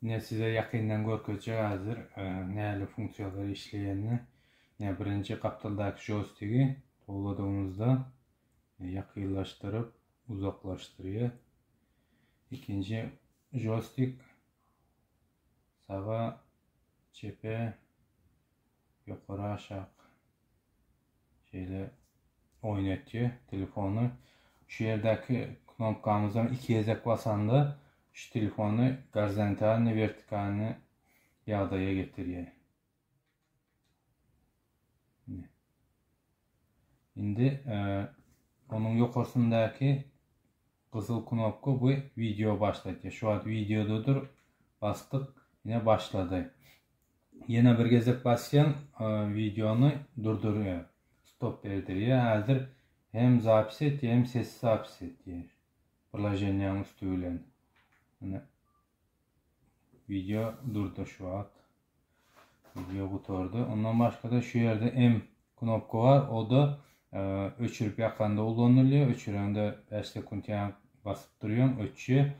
Ine size ýakyndan görkezjek häzir nähili funksiýalar işleýänini. Ine birinji gapdaldaky jostigi towladygymyzda ýakynlaşdyryp uzaklaşdyrýar. Ikinji jostik saga, çepe, ýokary aşak şeýle oýnatýar telefony. Şu ýerdäki knopkamyzam iki gezek basanda şu telefony gorizontalny, wertikalny ýagdaýa getirýär. Indi e, onuň ýokarsyndaky gyzyl knopka bu wideo başlatýar. Şu wagt wideodadyr. Basdyk, ine başlady. Ýene bir gezek basýaň, wideony durdurýar. Stop berdirýär. Häzir hem zapis etýär, hem ses zapis etýär. Priloženiýanyň üsti bilen. Ine wideo durdy şu wagt. Wideo gutardy. Ondan başga-da şu ýerde M knopka bar. O-da öçürip ýakanda ulanylýar. Öçürende 5 sekunt ýaňy basyp durýaň, öçýär.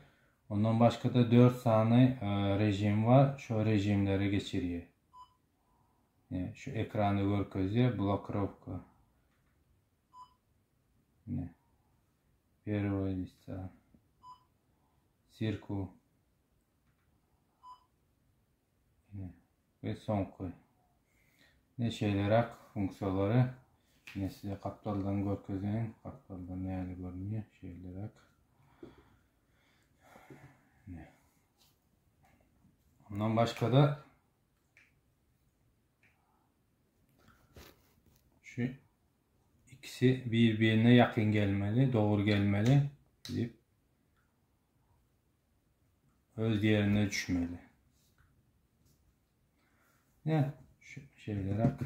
Ondan başga-da 4 sany režim bar. Şo režimlere geçirýär. Ine, şu ekranda görkezýär blokirovka. Ine. Первое lista. Circle. Ine. We soňky. Ne şeýleräk funksiýalary. Ine size gapdaldan görkezeýin. Gapdaldan näli görünýär? Şeýleräk. Ine. Ondan başga-da şu ikisi bir-birine ýakyn gelmeli, dogry gelmeli diýip öz ýerine düşmeli. Ne? Şu şeýleräk.